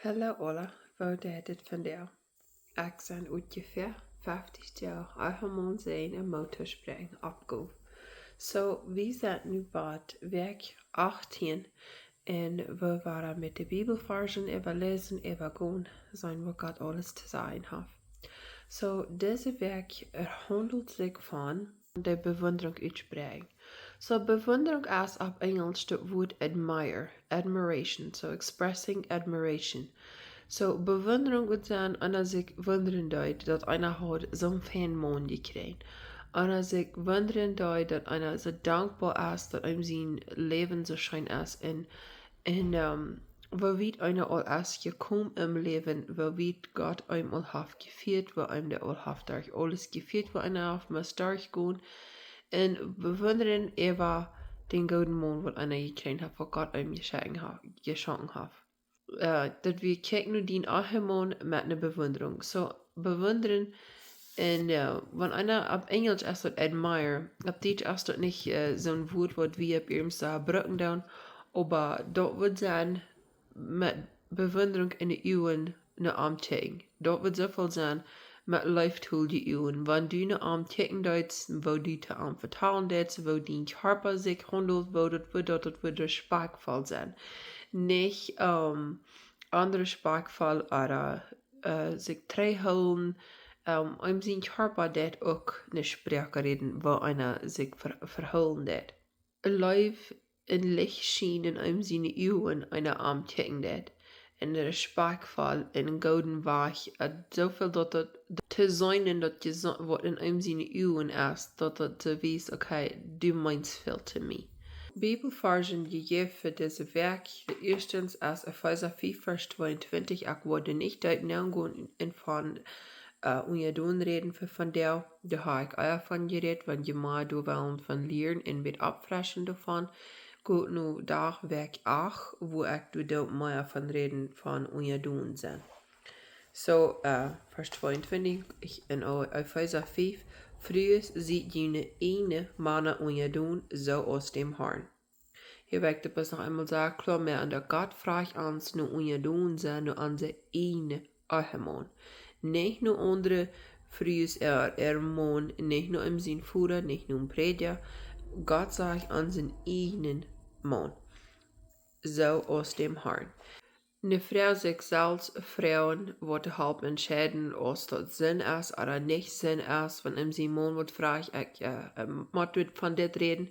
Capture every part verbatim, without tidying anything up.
Hallo aula, woo jeit et vondoag? Ekj sie onjefäa feftich Doag, ekj hab mien Sän en Motorspräakjen oppjeholt. So, wie sent nu bie Wäakj achtieen un wie woaren met de Bibelvarzen äwaläsen, äwagonen, seenen waut Gott aules to sajen haft. So, dise Wäakj haundelt sikj von de Bewundrunk utspräakjen. So, Bewundrunk es opp Enjelsch daut Wuat admire, admiration, so expressing admiration. So, Bewundrunk wudd sennen, eena sikj wundren deit, daut eena haud soon feinen Maun jekjräajen. Eena sikj wundren deit, daut eena soo dankboa es, daut eenem sien Läwen soo scheen es. Un, un, ähm, woo wiet eena aul es jekomen em Läwen, woo wiet Gott eenem aul haft jefieet, woo eenem dee aul haft derch aules jefieet, woo eena haft must derchgonen. Un bewundren äwa dän gooden Maun, waut eena jekjräajen haft, waut Gott eenem jeschenkt haft, jeschonken haft. Äh, daut wie kjikjen no dän Ehemaun met eene Bewundrunk. So, bewundren. Un, äh, wan eena opp Enjelsch es daut admire, opp Dietsch es daut nich, äh, soon Wuat, waut wie opp irjent soo brucken doonen, oba daut wudd sennen met Bewundrunk enne Uagen no am kjikjen. Daut wudd soo väl sennen met leeftoliche Uagen. Wan du no am kjikjen deist, woo du to am vetalen deist, woo dien Kjarpa sikj haundelt, woo daut wudd, daut, daut wudd respektvoll sennen. Nich, ähm, onrespektvoll ooda, äh, sikj trigjhoolen, ähm, eenem sien Kjarpa deit uk eene Sproak räden, woo eena sikj ver-, vehoolen deit. Leew un Licht schienen en eenem siene Uagen, wan eena am kjikjen deit. Un respektvoll un gooden Wajch, äh, soo väl daut daut to seenen, daut jesu-, waut en eenem siene Uagen es, daut daut soo wiest, okay, du meenst väl to mie. Bibelvarzen jejäft fa dise Wäakj. De ieeschte es Efeesa fief, Varsch tweeuntwintich. Ekj woa nich deep nengonen un von, äh, unjadonen räden fa vondoag. Doa hab ekj ea von jerät, wan jie mea doa wellen von lieren un waut oppfreschen doavon. Go no Dach, Wäakj acht, wua ekj doa mea von räden von unjadonen sennen. So, äh, Varsch tweeuntwintich, ekj, en O-, Efeesa fief: Frues, siet june ieejne Mana unjadon, soo aus däm Harn. Hia well ekj daut bloos noch eemol sajen, kloa moaken, daut Gott frajcht ons no unjadonen sennen, no onse ieejne Ehemaun. Nich no aundre Frues äa, äa Maun, nich no eenem sien Voda, nich no een Prädja. Gott sajcht onse ieejne Maun. Soo aus däm Harn. Eene Fru sikj selfst froagen, waut to halpen entscheiden, aus daut Sind es ooda nich Sind es, wan eenem sien Maun waut frajcht, ekj, äh, äh, mott doa von dit räden,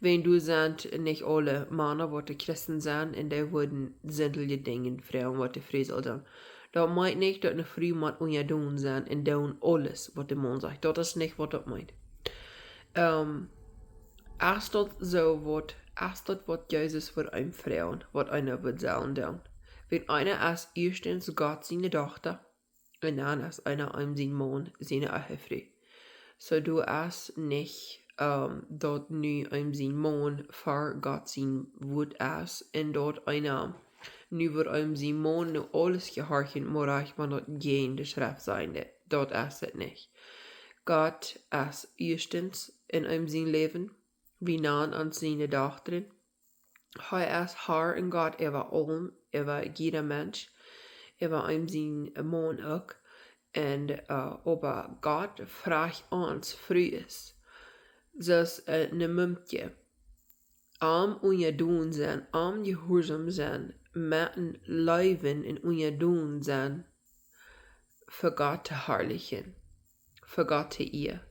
wiels doa sent nich aule Mana waut Christen sent, un dee wudden sindje Dinja froagen, waut de Fru saul doonen. Daut meent nich, daut eene Fru mott unjadon sennen un doonen aules, waut de Maun sajcht. Daut es nich, waut daut meent. Ähm, es daut soo waut, es daut waut Jesus wudd eenem froagen, waut eena wudd sellen doonen? Wan eena es ieeschtens Gott siene Dochta, un dan es eena eenem sien Maun siene Ehefru. So, daut es nich, ähm, daut nu eenem sien Maun ver Gott sien Wuat es, un daut eena nu wudd eenem sien Maun no aules jehorchen, mau rajcht, wan daut jäajen de Schreft sent. Daut es et nich. Gott es ieeschtens en eenem sien Läwen, wie nanen ons siene Dochta. Hee es Har un Gott äwa aulem, äwa jieda Mensch, äwa eenem sien Maun uk. Un, äh, oba Gott frajcht ons Frues, soo aus, äh, eene Mumkje, am unjadon sennen, am jehuarsom sennen, met een Läwen un unjadon sennen, fa Gott to harlichen, fa Gott to ieren.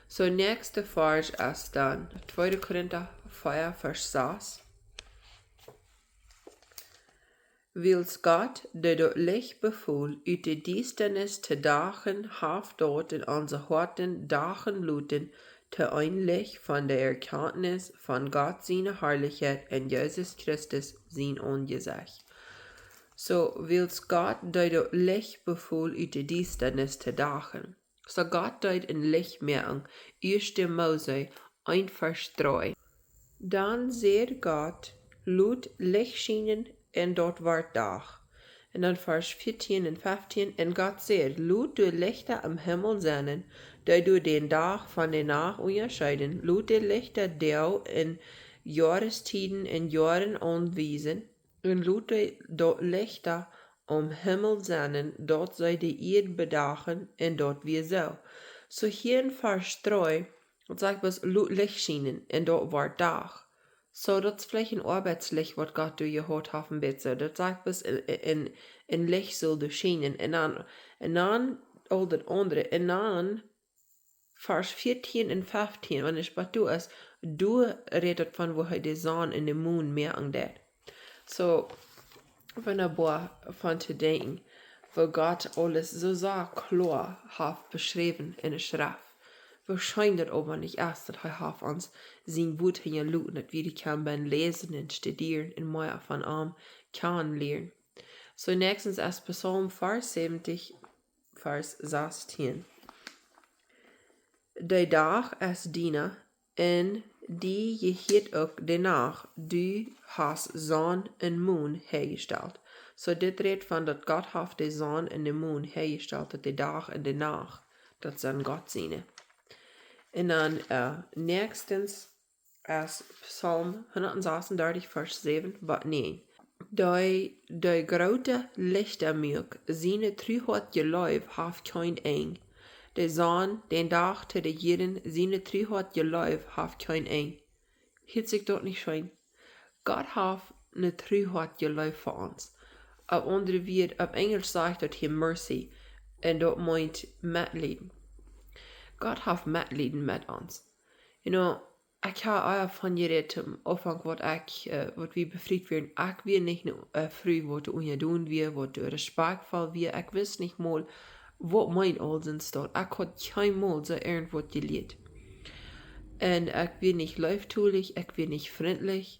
So, näakjste Varsch es dan tweede Korinta vea, Varsch sas. Wiels Gott, dee daut Licht befool, ut de Diestanis to dachen, haft daut en onse Hoaten dachen loten, to een Licht von de Erkjantnis von Gott siene Harlichkjeit en Jesus Christus sien Aunjesecht. So, wiels Gott, dee daut Licht befool, ut de Diestanis to dachen. So Gott deed een Licht moaken, ieeschte Mose eent Varsch dree. Dan säd Gott: Lot Licht schienen, un daut wort Dach. Un dan Varsch vieetieen un feftieen: Un Gott säd: Lot doa Lichta em Himmel sennen, dee doa dän Dach von de Nacht unjascheeden. Lot de Lichta Doag un Joarestieden un Joaren aunwiesen. Un lot de, de Lichta aum Himmel sennen, daut see de Ieed bedachen, un daut wia soo. Soo hia en Varsch dree, daut sajcht bloos: "Lot Licht schienen", un daut wort Dach. Soo, daut es veleicht een Oabeitslicht, waut Gott doa jehaut haft, een bät soo. Daut sajcht bloos, een, een, een Licht sull doa schienen. Un dan, un dan aul daut aundre. Un dan Varsch vieetieen un feftieen, wan ekj bat doa es, doa rät et von woo hee de Sonn un de Moon moaken deed. Soo, wundaboa von to denkjen, woo Gott aules soo, soo kloa haft beschräwen en de Schreft. Woo scheen daut oba nich es, daut hee haft ons sien Wuat hinjaloten, daut wie daut kjennen läsen un studieren un mea von am kjanen lieren. Soo, näakjstens es Psalm vea un säwentich, Varsch sastieen. De Dach es diena, un die jehieet uk de Nacht. Du hast Sonn un Moon häajestalt. Soo, dit rät von daut Gott haft de Sonn un de Moon häajestalt, daut de Dach un de Nacht, daut sent Gott siene. Un dan, äh, näakjstens es Psalm hundatsasundartich, Varsch säwen bat näajen. Dee, dee groote Lichta muak, siene Truheit, Jleew haft kjeen Enj. De Sonn, dän Dach to rejieren, siene Truheit, Jleew haft kjeen Enj. Hieet sikj daut nich scheen? Gott haft eene Truheit, Jleew fa ons. Opp aundre Wieed, opp Enjelsch sajcht daut hia mercy, un daut meent Metlieden. Gott haft Metlieden met ons. You know, ekj hab ea von jerät aum Aunfank, waut ekj, äh, waut wie befriet wieren. Ekj wia nich eene, äh, Fru, waut unjadon wia, waut respektvoll wia. Ekj wist nich mol, waut mien Aunsehen wia. Ekj haud kjeenmol soo irjentwaut jelieet. Un ekj wia nich leeftolich, ekj wia nich frintlich.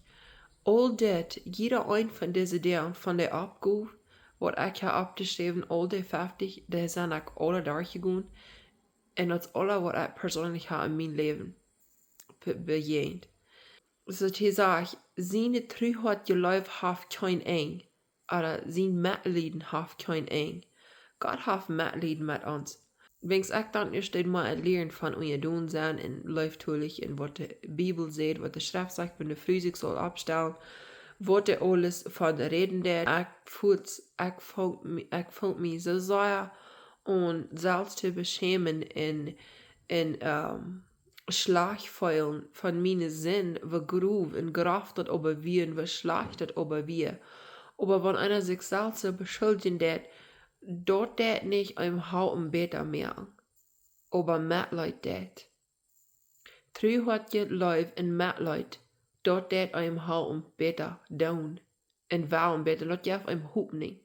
Aul dit, jieda een von dise Dinja, von de Oppgow, waut ekj hab oppjeschräwen, aul dee feftich, dee sie ekj aula derchjegonen. Un daut es aules, waut ekj perseenlich hab en mien Läwen be-, bejäajent. Soo, hee sajcht, siene Truheit, Jleew haft kjeen Enj, ooda sien Metlieden haft kjeen Enj. Gott haft Metlieden met ons. Wan ekj dan ieescht mol lieren von unjadon sennen un leeftolich un waut de Bibel sajcht, waut de Schreft sajcht, wan de Fru sikj saul oppstalen, waut doa aules von räden deed. Ekj feeld, ekj feeld mie, ekj feeld mie soo sea un selfst to beschämen un, un, ähm, schlajcht feelen von miene Sind, woo grow un groff daut oba wia un woo schlajcht daut oba wia. Oba wan eena sikj selfst soo beschuldjen deed, daut deed nich eenem halpen bäta moaken, oba Metleet deed. Truheit, Jleew un Metleet, daut deed eenem halpen bäta doonen. Un woarom bäta, daut jeft eenem Hopninj.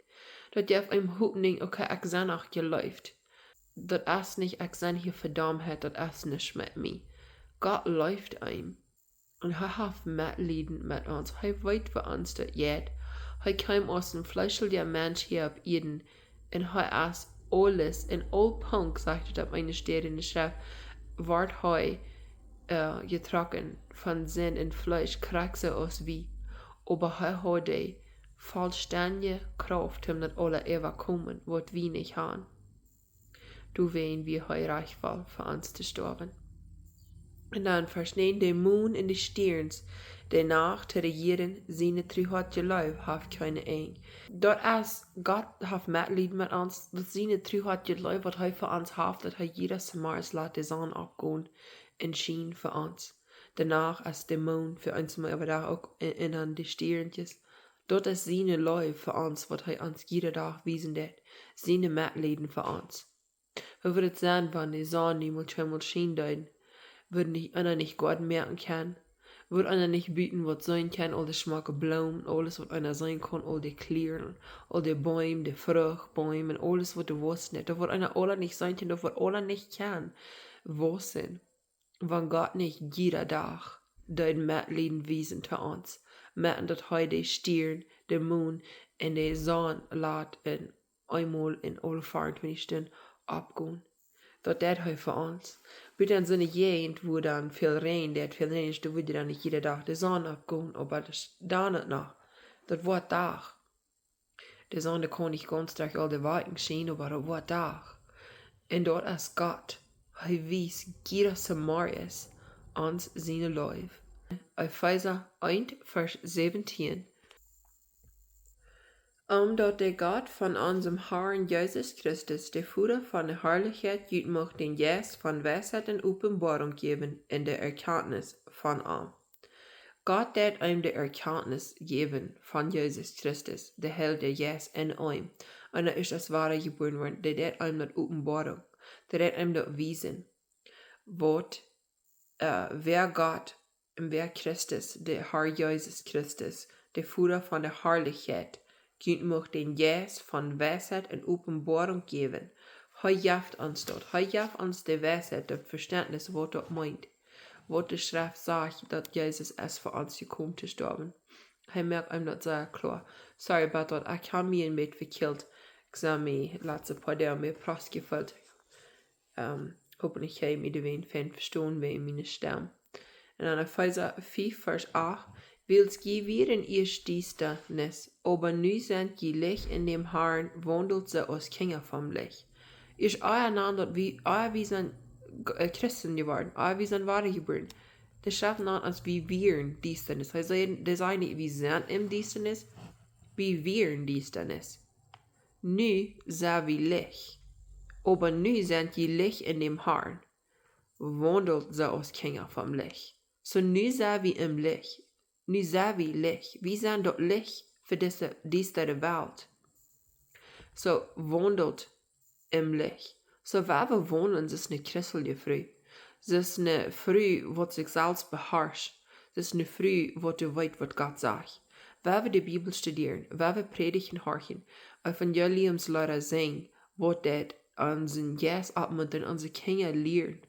Daut jeft eenem Hopninj, okay, ekj sie noch jeleeft. Daut es nich, ekj sie hia vedaumt, daut es nich met mie. Gott leeft eenem. Un hee haft Metlieden met ons. Hee weet, woo ons daut jeit. Hee kjeem aus een fleeschlicha Mensch hia opp Ieed. Un hee es aules, en aul Punkt, sajcht et opp eene Städ en de Schreft, wort hee, äh, jetrocken von Sind un Fleesch, krakjt soo aus wie. Oba hee haud dee vollstendje Krauft, om daut aules to äwakomen, waut wie nich haben. Doawäajen wia hee rajchtvoll fa ons to stoawen. Un dan Varsch näajen: De Moon un de Stierns, de Nacht to rejieren, siene Truheit, Jleew haft kjeen Enj. Daut es, Gott haft Metlieden met ons, daut siene Truheit, Jleew, waut hee fa ons haft, daut hee jieda Zemorjes lat de Sonn oppgonen un schienen fa ons. De Nacht es de Moon fa ons, mau äwa Dach uk, un, un dan de Stierntjes. Daut es siene Leew fa ons, waut hee ons jieda Dach wiesen deed. Siene Metlieden fa ons. Woo wudd et sennen, wan de Sonn niemols, kjeenmol schienen deed? Wudd nich, eena nich Goaden moaken kjennen? Wudd eena nich buten waut seenen kjennen, aul de schmocke Bloomen, aules waut eena seenen kaun, aul de Klieren, aul de Beem, de Fruchtbeem un aules waut doa wausen deit? Daut wudd eena aules nich seenen kjennen, daut wudd aules nich kjennen wausen, wan Gott nich jieda Dach deed Metlieden wiesen to ons, met daut hee de Stieren, de Moon un de Sonn lat en eemol en aule veeruntwintich Stunden oppgonen. Daut deed hee fa ons. Buten en soone Jäajent, wua dan väl Räajen deit, väl Räajen, doa wudd dan nich jieda Dach de Sonn oppgonen, oba daut es dan uk noch. Daut woat Dach. De Sonn, dee kaun nich gaunz derch aul de Wolkjen schienen, oba daut woat Dach. Un daut es Gott. Hee wiest jieda Zemorjes ons siene Leew. Efeesa eent, Varsch säwentieen. Om daut de Gott von onsem Harn Jesus Christus, de Voda von de Harlichkjeit, junt mucht dän Jeist von Weisheit un Openboarunk jäwen en de Erkjantnis von am. Gott deit eenem de Erkjantnis jäwen von Jesus Christus, de Heilje Jeist en eenem. Un hee es aus wada jebuaren worden, dee deit eenem daut Openboarunk, dee deit eenem daut wiesen, waut, äh, wäa Gott un wäa Christus, de Har Jesus Christus, de Voda von de Harlichkjeit, junt mucht dän Jeist von Weisheit un Openboarunk jäwen. Hee jeft ons daut. Hee jeft ons de Weisheit, daut Vestentnis, waut daut meent. Waut de Schreft sajcht, daut Jesus es fa ons jekomen to stoawen. Hee moakt eenem daut sea kloa. Sorry about that, ekj hab mie een bät vekjielt. Ekj sie mie latste poa Doag mea prass jefeelt. Ähm, hopentlich kjenn jie mie doawäajen fein vestonen wäajen miene Stemm. Un dan Efeesa fief, Varsch acht: Wiels jie wieren ieescht Diestanis, oba nu sent jie Licht en däm Harn, waundelt soo aus Kjinja vom Licht. Ieescht ea nanen daut wie, ea wie sent, äh, Christen jeworden, ea wie sent wada jebuaren. De Schreft nant ons, wie wieren Diestanis. Hee säd, dee säd nich, wie sent en Diestanis, wie wieren Diestanis. Nu sent wie Licht. Oba nu sent jie Licht en däm Harn. Waundelt soo aus Kjinja vom Licht. Soo nu sent wie em Licht. Nu sent wie Licht. Wie sent daut Licht fa dise, dise Welt. Soo waundelt em Licht. Soo, wan wie waundlen, soo aus eene christelje Fru. Soo aus eene Fru, waut sikj selfst beharscht. Soo aus eene Fru, waut weet, waut Gott sajcht. Wan wie de Bibel studieren, wan wie Prädichten horchen, Evangeliumsleeda sinjen, waut daut onsen Jeist oppmuntren, onse Kjinja lieren,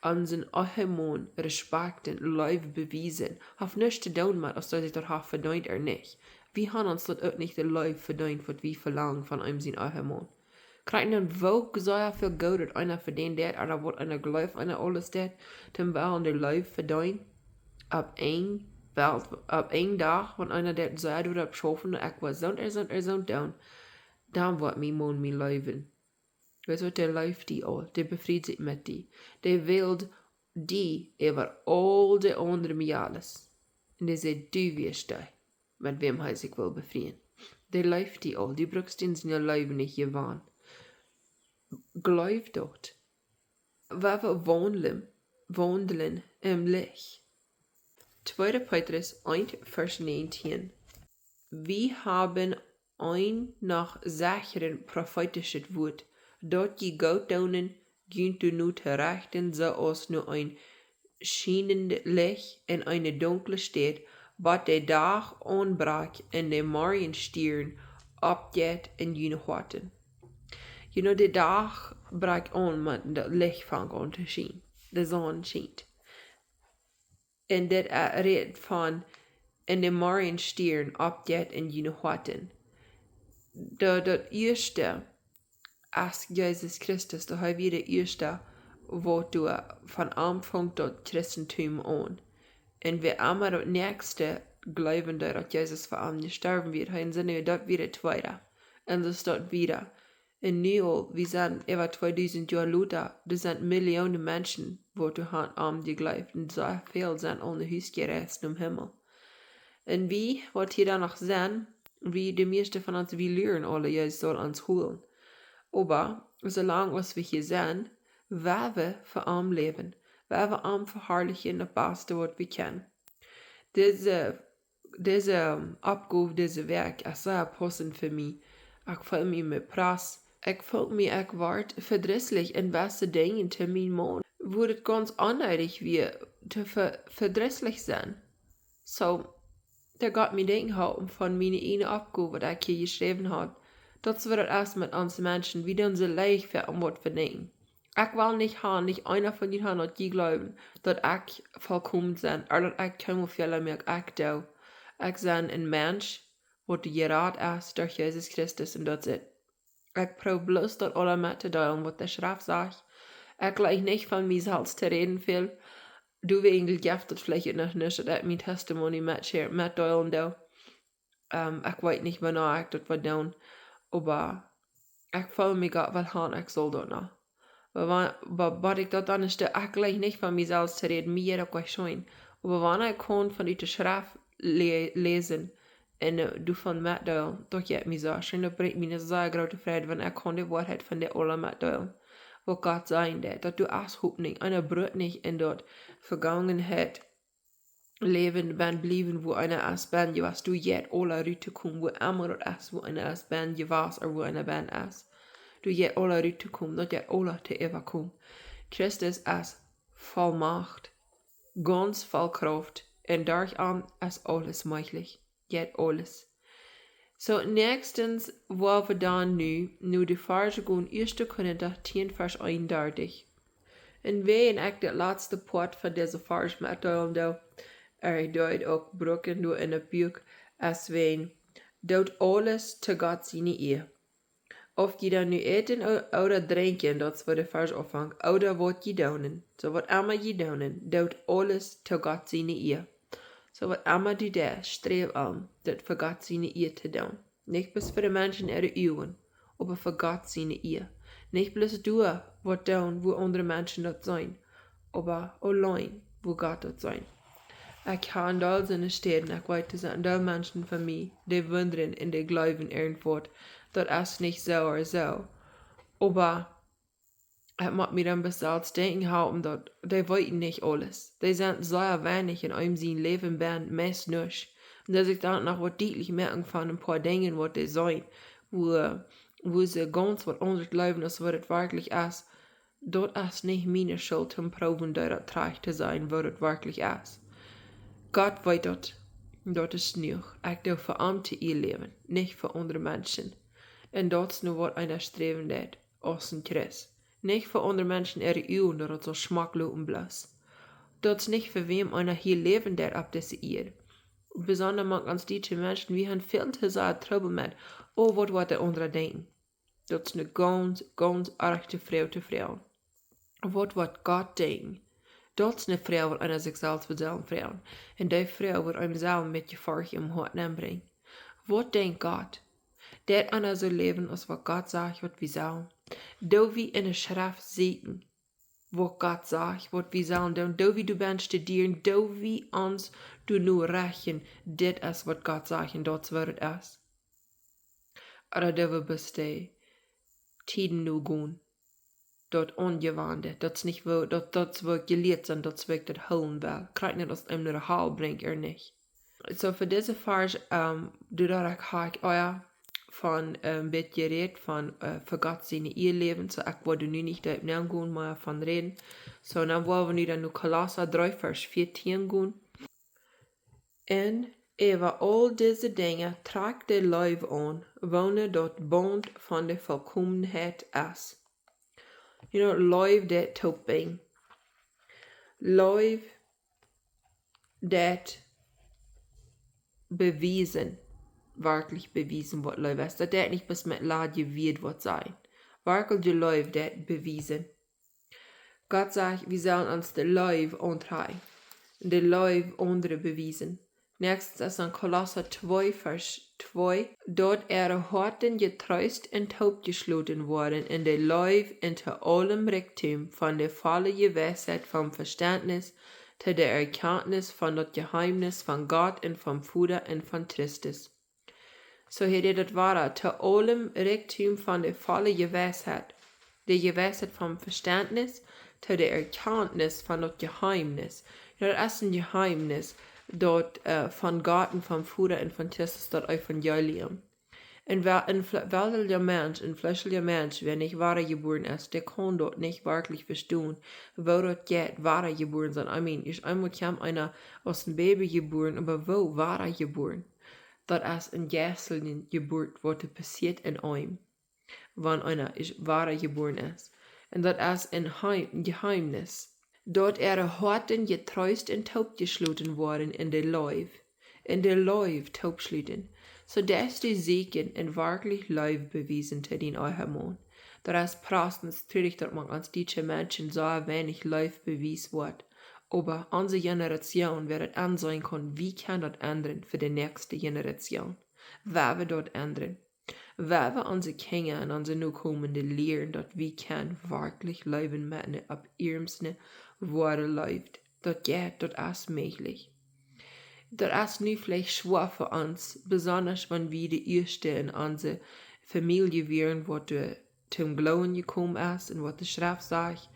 onsen Ehemaun respekten, Leew bewiesen, haft nuscht to doonen met, auf dee sikj daut haft vedeent ooda nich. Wie haben ons daut uk nich de Leew vedeent, waut wie velangen von eenem sien Ehemaun. Kjikj dan, woo sea väl Goot daut eena vedeenen deit, ooda waut eena jleeft, eena aules deit, toom wellen de Leew vedeenen. Opp een Welt, opp een Dach, wan eena deit sea doaropp schaufen, ekj woa soont ooda soont ooda soont doonen, dan woat mien Maun mie leewen. Weetst waut, dee leeft die aul, dee befriet sikj met die. Dee wält die äwa aul de aundre Mejales. Un dee sajcht, du best dee, met wäm hee sikj well befrieen. Dee leeft die aul, du brukst dän siene Leew nich jewennen. Jleew daut. Wan wie waundlen, waundlen em Licht. Tweede Petrus eent, Varsch näajentieen. Wie haben een noch sechret profeetischet Wuat, daut jie Gootet doonen, junt doano to rechten, soo aus no een schienendet Licht en eene dunkle Städ, bat de Dach aunbrakjt un de Morjestierns oppjeit en june Hoaten. You know, de Dach brakjt aun, wan daut Licht fangt aun to schienen. De Sonn schient. Un dit, äh, rät von, un de Morjestierns oppjeit en june Hoaten. Daut, daut ieeschte, aus Jesus Christus, daut hee wia de ieeschta, waut doa von Aunfank daut Christentum aun. Un wäa emma daut näakjste jleewen deed, daut Jesus fa am jestorwen wia, hee en Senn, daut wia de tweeda. Un soo es daut wieda. Un nu aul, wie sent äwa tweedusent Joa lota, doa sent Millionen Menschen, waut doa han aun jejleeft. Un soo väl sent aul no Hus jereist nom Himmel. Un wie, waut hia dan noch sent, wie, de mieeschte von ons, wie lieren aul, Jesus saul ons holen. Oba, soo lang aus wie hia sent, woa wie fa am läwen, woa wie am veharlichen, daut baste, waut wie kjennen. Dise, dise, ähm, Oppgow, dise Wäakj, es sea paussent fa mie. Ekj feel mie met Prass. Ekj feel mie, ekj woa vedrisslich un wesse Dinja to mienen Maun, wua et gaunz onneedich wia, to ve-, vedrisslich sennen. Soo, daut jeft mie Denkjen halpen von miene eene Oppgow, waut ekj hia jeschräwen haud. Daut es waut et es met ons Menschen, wie doonen soo leicht fa om waut to denkjen. Ekj well nich han, nich eena von junt han, daut jie jleewen, daut ekj volkomen sie, ooda daut ekj kjeenmol Fäla moak, ekj doo. Ekj sie een Mensch, waut jerat es derch Jesus Christus, un daut es et. Ekj proow bloos daut aula met to deelen, waut de Schreft sajcht. Ekj jleich nich von mie selfst to räden väl. Doawäajen jeft et veleicht noch nich, daut ekj mien Testimony met share, met deelen doo. Ähm, ekj weet nich, wanea ekj daut woa doonen, oba ekj feel mie Gott well han, ekj saul daut noch. Oba wa-, oba waut ekj daut dan es, ekj jleich nich von mie selfst to räden, mie jeit daut uk scheen. Oba wan ekj kaun von ut de Schreft lä-, läsen, un, äh, doavon metdeelen, daut jeit mie soo scheen, daut brinjt mie eene sea groote Freid, wan ekj kaun de Woarheit von dee aula metdeelen. Waut Gott sajen deit, daut doa es Hopninj, eena brukt nich en daut Vegangenheit läwen, benn bliewen, wua eena es benn jewast. Doa jeit aula rut to komen, wua emma daut es, wua eena es benn jewast, ooda wua eena benn es. Doa jeit aula rut to komen, daut jeit aula to äwakomen. Christus es voll Macht, gaunz voll Krauft, un derch am es aules mäajlich. Jeit aules. Soo, näakjstens woa wie dan nu, nu de Varsch gonen, ieeschte Korinta tieen, Varsch eenundartich. Un wäajen ekj daut latste Poat von dise Varsch metdeelen doo, äh, ekj doo daut uk brucken doa en daut Buak, es wäajen: Doot aules to Gott siene Iea. Auf jie dan nu äten o-, ooda drinkjen, daut es woo de Varsch aunfangt, ooda waut jie doonen, soo waut emma jie doonen, doot aules to Gott siene Iea. Soo waut emma du deist, sträw aun, daut fa Gott siene Iea to doonen. Nich bloos fa de Menschen äare Uagen, oba fa Gott siene Iea. Nich bloos du waut doonen, wua aundre Menschen daut seenen, oba auleen, wua Gott daut seenen. Ekj ha en dol soone Städen, ekj weet, doa sent en dol Menschen von mie, dee wundren un dee jleewen irjentwaut, daut es nich soo ooda soo. Oba ekj mott mie dan bloos selfst denkjen, ha, omdaut dee weeten nich aules. Dee sent sea weinich en eenem sien Läwen benn, meist nuscht. Un aus ekj dan noch waut dietlich moak von een poa Dinja, waut dee sajen, wua, wua see gaunz waut aundret jleewen, aus waut et werkjlich es, daut es nich miene Schult, om proowen doa trajcht to sennen, waut et werkjlich es. Gott weet daut. Daut es jenuach. Ekj doo fa am to Iea läwen, nich fa aundre Menschen. Un daut es nu, waut eena sträwen deit, aus een Christ. Nich fa aundre Menschen äare Uagen, daut et soo schmock looten bloos. Daut es nich fa wäm eena hia läwen deit opp dise Ieed. Besonda mank ons dietsche Menschen, wie han väl to sea Trubbel met: "Oh, waut woat de aundra denkjen?" Daut es ne gaunz, gaunz oajje Froag to froagen. Waut woat Gott denkjen? Daut es ne Froag, waut eena sikj selfst woat sellen froagen. Un dee Froag woat eenem selfst met Jefoarcht em Hoat nenbrinjen. Waut denkjt Gott? Deit eena soo läwen, aus waut Gott sajcht, waut wie sellen? Doo wie en de Schreft seenen, waut Gott sajcht, waut wie sellen doonen? Doo wie doa benn studieren? Doo wie ons doano rechten, dit es waut Gott sajcht un daut es waut et es? Ooda doo wie bloos de Tieden nogonen? Daut aunjewande, daut es nich woo, daut, daut es woo ekj jelieet sie, daut es woo ekj daut hoolen well. Krakjt nich aus et eenem no de Hal brinjt, ooda nich. Soo, fa dise Varsch, ähm, doo daut ekj ha ekj ea von, ähm, een bät jerät von, äh, fa Gott siene Ieed läwen, soo ekj wudd nu nich doaropp nengonen, mea von räden. Soo, dan woa wie nu dan no Kolossa dree, Varsch vieetieen gonen. Un äwa aul dise Dinja trakjt de Leew aun, woone daut Baunt von de Vollkomenheit es. You know, Leew deit toopbinjen. Leew deit bewiesen, werkjlich bewiesen, waut Leew es. Daut deit nich bloos met ladje Wieed waut sajen. Werkjlich de Leew deit bewiesen. Gott sajcht, wie sellen ons de Leew auntrakjen, de Leew aundre bewiesen. Näakjstens es dan Kolossa twee, Varsch twee: "Daut äare Hoaten jetreest un toopjeschloten woaren en de Leew unja aulem Rikjdom von de volle Jeweisheit vom Vestentnis to de Erkjantnis von daut Jeheemnis von Gott un vom Voda un von Christus." Soo hia deit daut wada, to aulem Rikjdom von de volle Jeweisheit, de Jeweisheit vom Vestentnis, to de Erkjantnis von daut Jeheemnis. Daut es een Jeheemnis, daut, äh, von Gott un vom Voda un von Christus, daut Evangelium. Un wa-, een fle-, weltlicha Mensch, een fleeschlicha Mensch, wäa nich wadajebuaren es, dee kaun daut nich werkjlich vestonen, woo daut jeit, wadajebuaren sennen. I mean, es eemol kjemt eena aus een Baby jebuaren, oba woo wadajebuaren? Daut es eene jeistelje Jeburt, waut doa passieet en eenem, wan eena es wadajebuaren es. Un daut es een Heim-, Jeheemnis. Daut äare Hoaten jetreest un toopjeschloten woaren en de Leew. En de Leew toopschluten. Soo daut du seenen un werkjlich Leew bewiesen to dien Ehemaun. Daut es meistens trurich, daut mank ons dietsche Menschen soo weinich Leew bewiest woat. Oba onse Generation woat daut enseenen kjennen, wie kjennen daut endren fa de näakjste Generation. Woo wie daut endren. Woo wie onse Kjinja un onse Nokomende lieren, daut wie kjennen werkjlich läwen met eene opp ieernste, woare Leew. Daut jeit, daut es mäajlich. Daut es nu veleicht schwoa fa ons, besonda wan wie de ieeschte en onse Famielje wieren, waut doa toom Gloowen jekomen es un waut de Schreft sajcht.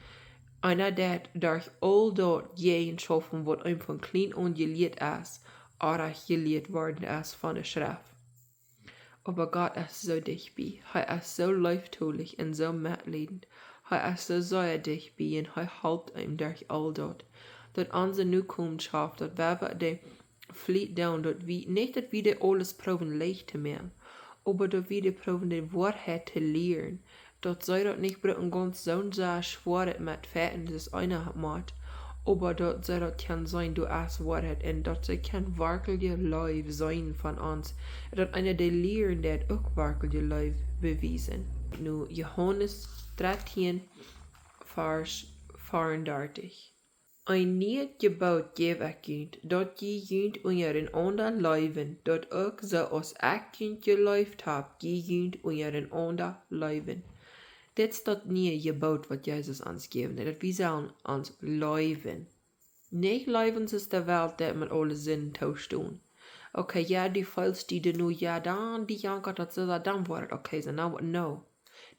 Eena deit derch aul daut jäajen schaufen, waut eenem von kjlien aun jelieet es, ooda jelieet worden es von de Schreft. Oba Gott es soo dicht bie. Hee es soo leeftolich un soo metliedent. Hee es soo sea dicht bie un hee halpt eenem derch aul daut. Daut onse Nokomen schauft, daut wie de Fliet doonen, daut wie, nich daut wie de aules proowen leicht to moaken, oba daut wie de proowen de Woarheit to lieren. Daut see daut nich brucken gaunz soon sea schwoaret met Feiten, daut eena mott, oba daut see daut kjennen seenen, du es Woarheit, un daut see kjennen werkjlich Leew seenen von ons. Daut eena dee lieren deit, uk werkjlich Leew bewiesen. Nu Johanes dartieen, Varsch veeaundartich. Een nieet Jeboot jäw ekj junt, daut jie junt unjarenaunda leewen, daut uk soo aus ekj junt jeleeft hab, jie junt unjarenaunda leewen. Dit es daut niee Jeboot, waut Jesus ons jäwen deit, daut wie sellen ons leewen. Nich leewen soo aus de Welt deit, met aule Sinden toostonen. Okay, jo, du feelst die nu, jo, dan, die jankat daut soo, dan woat et okay sennen. No, no.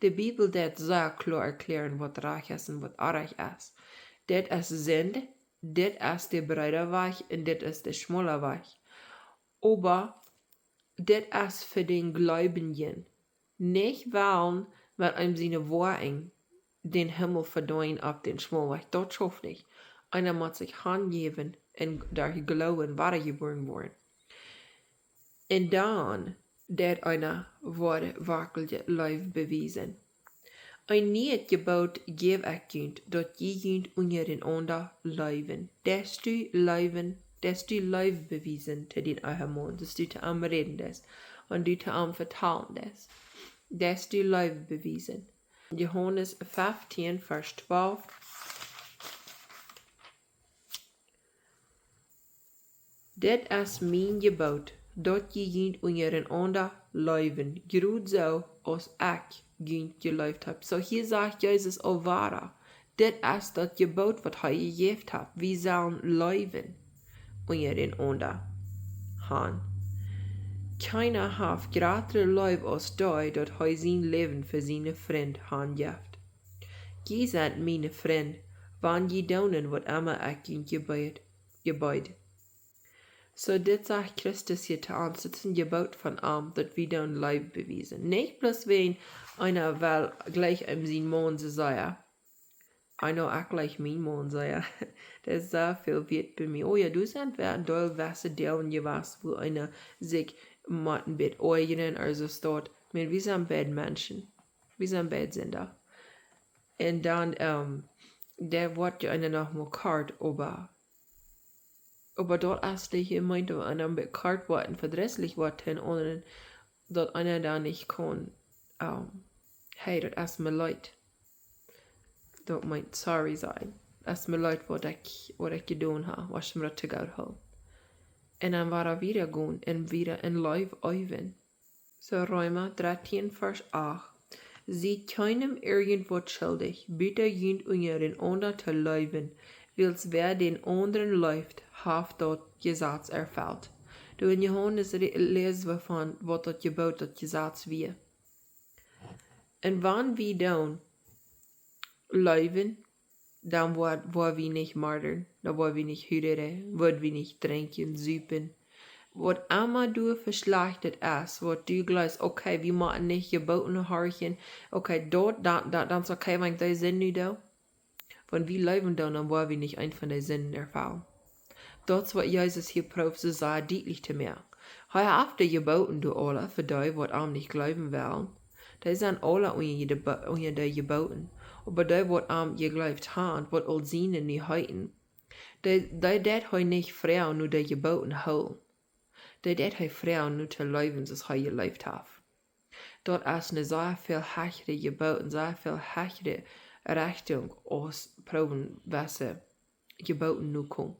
De Bibel deit sea kloa erkjlieren, waut rajcht es un waut orrajcht es. Dit es Sind, dit es de breeda Wajch un dit es de schmola Wajch. Oba dit es fa dän Gleubjen. Nich wellen met eenem siene Woakjen dän Himmel vedeenen opp dän schmolen Wajch. Daut schauft nich. Eena mott sikj hanjäwen un derch Gloowen wadajebuaren woaren. Un dan deit eena woat werkjlich Leew bewiesen. Een nieet Jeboot jäw ekj junt, daut jie junt unjarenaunda leewen. Deist du leewen, deist du Leew bewiesen to dien Ehemaun, daut du to am räden deist un du to am vetalen deist. Deist du Leew bewiesen. Johanes feftieen, Varsch twalf. Dit es mien Jeboot, daut jie junt unjarenaunda leewen, jrod soo aus ekj junt jeleeft hab. Soo hia sajcht Jesus aul wada, dit es daut Jeboot, waut hee jejäft haft. Wie sellen leewen unjarenaunda han. Kjeena haft jratre Leew aus dee, daut hee sien Läwen fa siene Frind hanjeft. Jie sent miene Frind, wan jie doonen waut emma ekj junt jebeed, jebeed. Soo dit sajcht Christus hia to ons, dit es een Jeboot von am, daut wie doonen Leew bewiesen. Nich bloos wäajen eena well jlikj eenem sien Maun soo sea. I know, ekj jlikj mien Maun soo sea. Daut es soo väl wieet bie mie. Oh jo, doa sent wea een Deel wesse Delen jewast, wua eena sikj mott een bät oajren, aulsoo staut. Oba wie sent beid Menschen. Wie sent beid Sinda. Un dan, ähm, doa woat je eena noch mol kort, oba, oba daut es de Jemeent, wua eena een bät kort woat un vedrisslich woat to eenen aundren, daut eena dan nich kaun, ähm, hey, daut es mie leet. Daut meent sorry sajen. Daut es mie leet, waut ekj, waut ekj jedonen hab, waut ekj mie daut to goot hilt. Un dan wada wieda gonen un wieda en Leew äwen. Soo Reema dartieen, Varsch acht. Siet kjeenem irjent waut schuldich, buta junt unjarenaunda to leewen, wiels wäa dän aundren leeft, haft daut Jesaz erfelt. Doa en Johanes re-, läsen wie von waut daut Jeboot, daut Jesaz wia. Un wan wie doonen leewen, dan woa, woa wie nich morden, dan woa wie nich huderen, woa wie nich drinkjen, supen. Waut emma du fa Schlajchtet hast, waut du jleefst, okay, wie motten nich Jeboten horchen, okay, daut, dan, dan, dan es okay, wan ekj dee Sind nu doo. Wan wie leewen doonen, dan woa wie nich eent von dee Sinden erfellen. Daut es waut Jesus hia proowt soo sea dietlich to moaken. Hee haft de Jeboten doa aula fa dee, waut am nich jleewen wellen. Dee sent aula unja de Jebo-, unja de Jeboten. Oba dee, waut am jejleeft han, waut aul siene nu heeten, dee, dee deit hee nich froagen no de Jeboten hoolen. Dee deit hee froagen no to leewen, soo aus hee jeleeft haft. Daut es een sea väl hechre Jeboot, een sea väl hechre Rechtunk, aus proowen wesse Jeboten nokomen.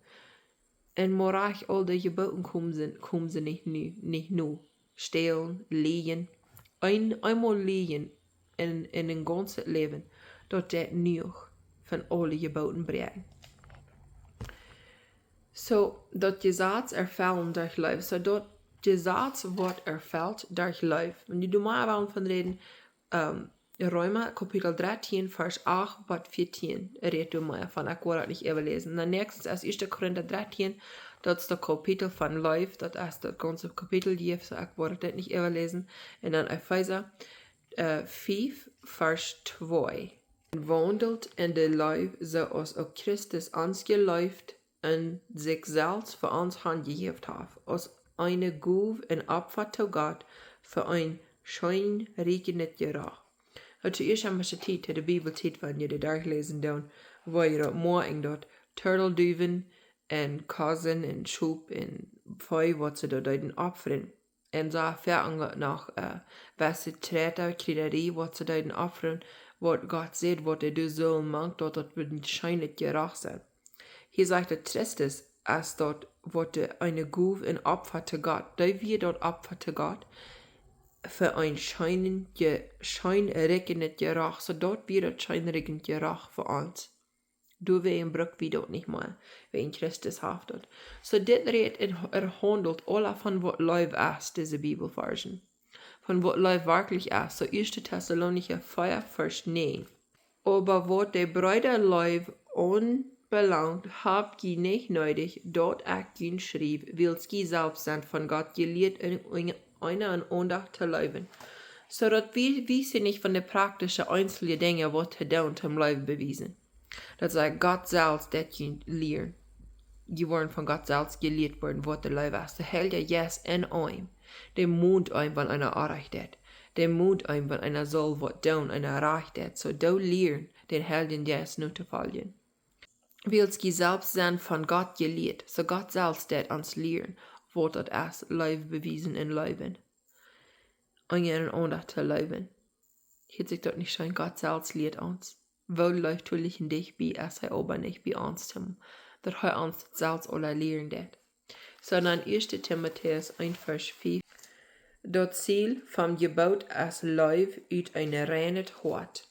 Un mau rajcht aul de Jeboten komen see, komen see nich no, nich no. Stälen, lieejen. Een, eemol lieejen en, en een gaunzet Läwen, daut deit jenuach von aule Jeboten bräakjen. So, daut Jesaz erfellen derch Leew. So, daut Jesaz woat erfelt derch Leew. Wan du mea wellen von räden, ähm, Reema Kapitel dartieen, Varsch acht bat vieetieen, rät doa mea von. Ekj woa daut nich äwaläsen. Dan näakjstens es ieeschte Korinta dartieen, daut es daut Kapitel von Leew, daut es daut gaunze Kapitel jeft, so ekj woa daut nich äwaläsen. Un dan Efeesa, äh, fief, Varsch twee. Waundelt en de Leew, soo aus uk Christus ons jeleeft un sikj selfst fa ons hanjejäft haft, aus eene Gow un Opfa to Gott, fa een scheen riekjendet Jerajcht. Daut es ieescht emma de Tiet, de Bibeltiet, wan jie daut derchläsen doonen, woo jie daut moakjen, daut Turtelduwen un Kosen un Schop un Vee, waut see doa deeden opfren. Un soo wieda aun noch, äh, waut see Träta, Kjrierarie, waut see deeden opfren, waut Gott säd, waut dee doonen sullen, mank daut, daut wudd een scheenet Jerajcht sennen. Hia sajcht daut Christus es daut, waut de eene Gow un Opfa to Gott. Dee wia daut Opfa to Gott fa een scheenet Je-, scheen riekjendet Jerajcht, so daut wia daut scheen riekjendet Jerajcht fa ons. Doawäajen bruck wie daut nich mea, wäajen Christus haft daut. So dit rät un erhaundelt aula von waut Leew es, dise Bibelvarschen. Von waut Leew werkjlich es. So ieeschte Tessalonicha vea, Varsch näajen. Oba waut de Breeda Leew aunbelangt, hab jie nich needich, daut ekj junt schriew, wiels jie selfst sent von Gott jelieet, een, een, eena enaunda to leewen. So daut wie, wie sent nich von de praktische eenzelne Dinja waut to doonen, om Leew bewiesen. Daut sajcht Gott selfst, daut jie lieren. Jie woaren von Gott selfst jelieet woaren, waut de Leew es. De Heilja Jeist en eenem. Dee moakt eenem, wan eena orrajcht deit. Dee moakt eenem, wan eena saul waut doonen, eena rajcht deit. So doo lieren, dän Heiljen Jeist notofoljen. Wiels jie selfst sent von Gott jelieet. So Gott selfst deit ons lieren, waut daut es, Leew bewiesen un leewen. Eena dän aundren to leewen. Hieet sikj daut nich scheen? Gott selfst lieet ons. Woo leeftolich un dicht bie es hee oba nich bie ons, toom daut hee ons daut selfst aula lieren deit. Sonda ieeschte Timotäus eent Varsch fief. Daut Ziel vom Jeboot es Leew ut een reinet Hoat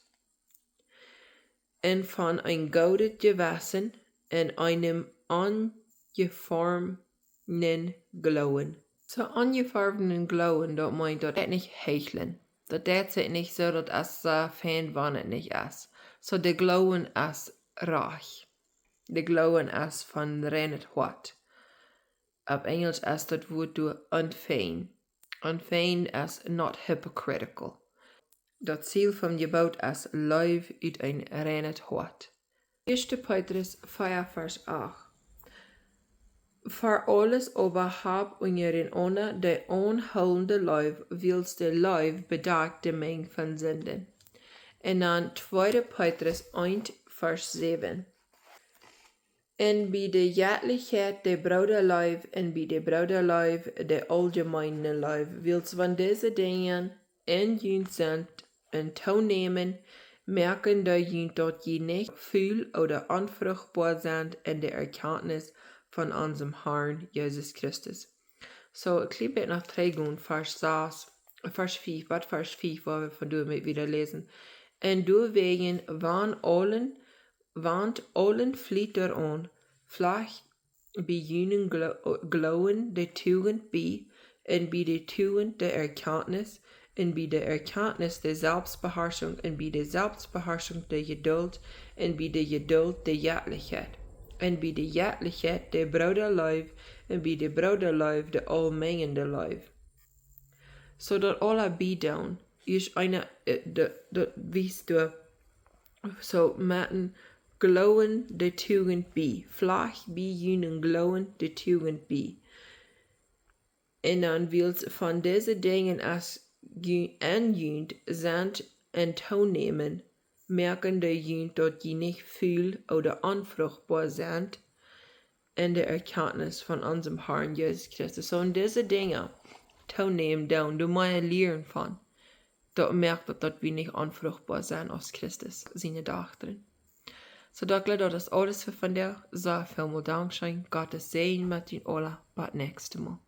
un von een goodet Jewessen un eenem onjeformden Gloowen. So onjeformden Gloowen, daut meent, daut deit nich heichlen. Daut deit sikj nich soo, daut es soo fein, wan et nich es. So de Gloowen es rajcht. De Gloowen es von reinet Hoat. Opp Enjelsch es daut Wuat doa unfeigned. Unfeigned es not hypocritical. Daut Ziel vom Jeboot es Leew ut een reinet Hoat. Ieeschte Petrus vea Varsch acht. Ver aules oba hab unjarenaunda de aunhoolende Leew, wiels de Leew bedakjt de Menj von Sinden. Un dan tweede Petrus eent Varsch säwen. Un bie de Jettlichkjeit de Broodaleew, un bie de Broodaleew de auljemeene Leew, wiels wan dise Dinja en junt sent un toonämen, moaken dee junt, daut jie nich ful ooda onfruchtboa sent en de Erkjantnis von onsem Harn Jesus Christus. So, ekj kjlien bät noch trigj gonen, Varsch sas, Varsch fief, waut Varsch fief, wua wie von doa met wieda läsen. Un doawäajen, wan aulen, went aulen fliet doaraun, flajcht bie junen Glo-, Gloowen de Tugent bie, un bie de Tugent de Erkjantnis, un bie de Erkjantnis de Selfstbeharschunk, un bie de Selfstbeharschunk de Jedult, un bie de Jedult de Jettlichkjeit, un bie de Jettlichkjeit de Broodaleew, un bie de Broodaleew de aulmenjende Leew. So daut aula bie doonen, es eena, äh, de, daut wiest doa, so met een Gloowen de Tugent bie. Flajcht bie junen Gloowen de Tugent bie. Un dan wiels von dise Dinja aus ju-, en junt sent un toonämen, moaken dee junt, daut jie nich ful ooda onfruchtboa sent en de Erkjantnis von onsem Harn Jesus Christus. So, un dise Dinja toonämen doonen, doa mea lieren von. Daut moakt daut, daut wie nich onfruchtboa sent aus Christus siene Dochta. So, daut, daut es aules fa vondoag. So, välmol dankscheen. Gottes Säajen met junt aula. Bat näakjstet Mol.